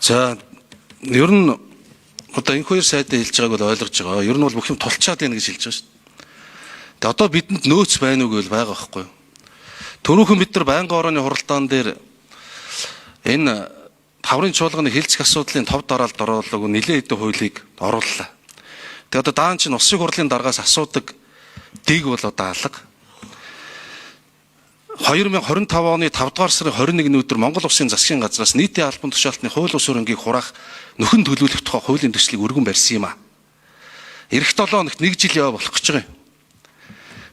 За, ер нь одоо энэ хоёр сайдаа хэлж байгааг бол ойлгож байгаа. Ер нь бол бүх юм тулчаад байна гэж хэлж байгаа шүү дээ. Тэгээ одоо бидэнд нөөц байна уу гэвэл байгаа байхгүй юу? Түрүүхэн бид нар байнгын орооны хуралдаан дээр энэ хаврын чуулганы хилцэх асуудлын тов дараалд оруулаг нэлээд хэдэн хуулийг орууллаа. Тэгээ одоо даан чинь улсын хурлын даргаас асуудаг дэг бол одоо алга. 2025 оны 5 дугаар сарын 21-ний өдөр Монгол Улсын засгийн газраас нийтийн албан тушаалтны хууль ус хөрөнгийг хураах нөхөн төлөвлөх тухай хуулийн төслийг өргөн барьсан юм а. Ирэх 7 хоногт 1 жил яваа болох гэж байгаа юм.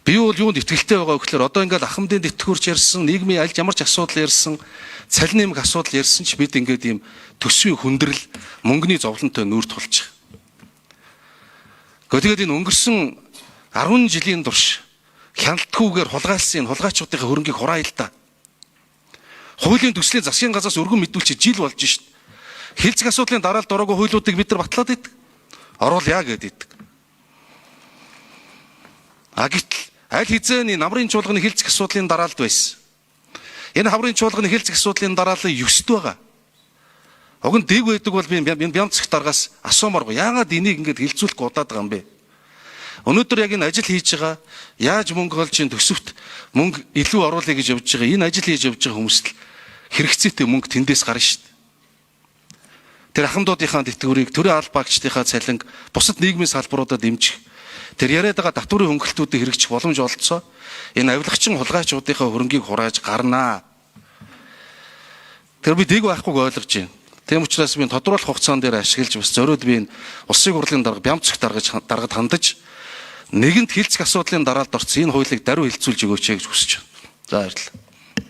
Би бол юунд итгэлтэй байгаа вэ гэхээр одоо ингээл ахмадын тэтгэврч ярьсан, нийгмийн аль ямар ч асуудал ярьсан, цалин нэмэх асуудал ярьсан ч бид ингээд ийм төсвийн хүндрэл, мөнгөний зовлонтой нүүр тулж байгаа. Тэгээд энэ өнгөрсөн 10 жилийн турш хяналтгүйгээр хулгайлсан энэ хулгайчдын хөрөнгийг хураая л да. Хуулийн төслийн засгийн газраас өргөн мэдүүлчих жил болж шít. Хилцэх асуудлын дараалд ороогүй хуулиудыг бид нар батлаад идэг. Оруулъя гэдэг идэг. А гэтэл аль хэзээний намрын чуулганы хилцэх асуудлын дараалд байсан. Энэ хаврын чуулганы хилцэх асуудлын дараалал 9-д байгаа. Уг нь дэг байдаг бол би бямцх даргаас асуумааргүй. Яагаад энийг ингэж хилцүүлэхгүй удаад байгаа юм бэ? Өнөөдөр яг энэ ажил хийж байгаа, яаж мөнгө олж ин төсөвт мөнгө илүү оруулъя гэж явж байгаа, энэ ажил хийж явж байгаа хүмүүст л хэрэгцээтэй мөнгө тэндээс гарна шүү дээ. Тэр ахмадуудынхаа тэтгэврийг, төрийн албаагчдынхаа цалинг, бусад нийгмийн салбаруудад дэмжих, тэр яриад байгаа татварын хөнгөлтүүдийг хэрэгжих боломж олцоо. Энэ авилгачин хулгайчдынхаа хөрөнгийг хурааж гарнаа. Тэр би дэг байхгүйг ойлгож байна. Тийм учраас би тодруулах хугацаан дээр ашиглаж бас зориуд би энэ улсын хурлын дарга Бямцх даргад хандаж нэгэнт хилцэх асуудлын дараалд орсон энэ хуулийг даруй хилцүүлж өгөөч гэж хүсэж байна. За, баярлалаа.